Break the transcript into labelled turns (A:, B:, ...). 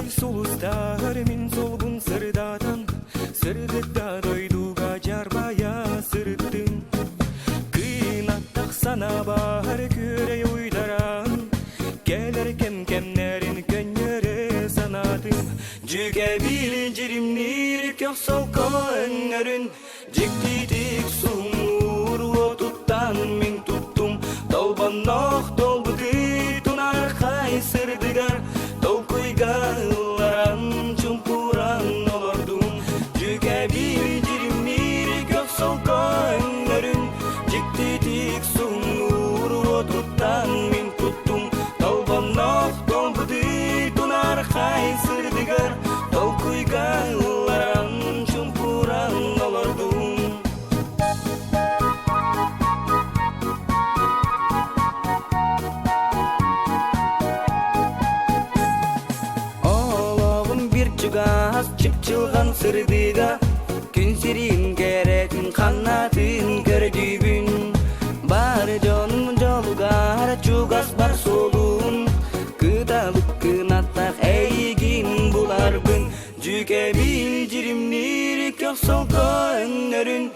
A: Сулустар мин солбун сырдатан, Сырдыкта дойдуга дьарбайа сырыттым. Кыынаттах санаабар күөрэй уйдаран, Кэлэр кэм кэмнэрин көнньөрө санаатым. Дьүкэбил дьиримниир көх солко өҥнөрүн, Дьиктитик суһумнуур уотуттан мин туттум Толбонноох толбутуй тунаархай сырдыгар Толкуйга ылларан чумпуран олордум Дьүкэбил дьиримниир көх солко өҥнөрүн Дьиктитик суһумнуур уотуттан мин туттум Толбонноох толбутуй тунаархай сырдыгар Толкуйга ылларан чумпуран олордум. Олоҕум бир чугас чыпчылҕан сырдыга Күн сирин кэрэтин ханнатын көрдүүбүн Бары дьонум дьолугар чугас бар суолун Кыталык кынаттаах эйигин буларбын Дьүкэбил дьиримниир көх солко өҥнөрүн.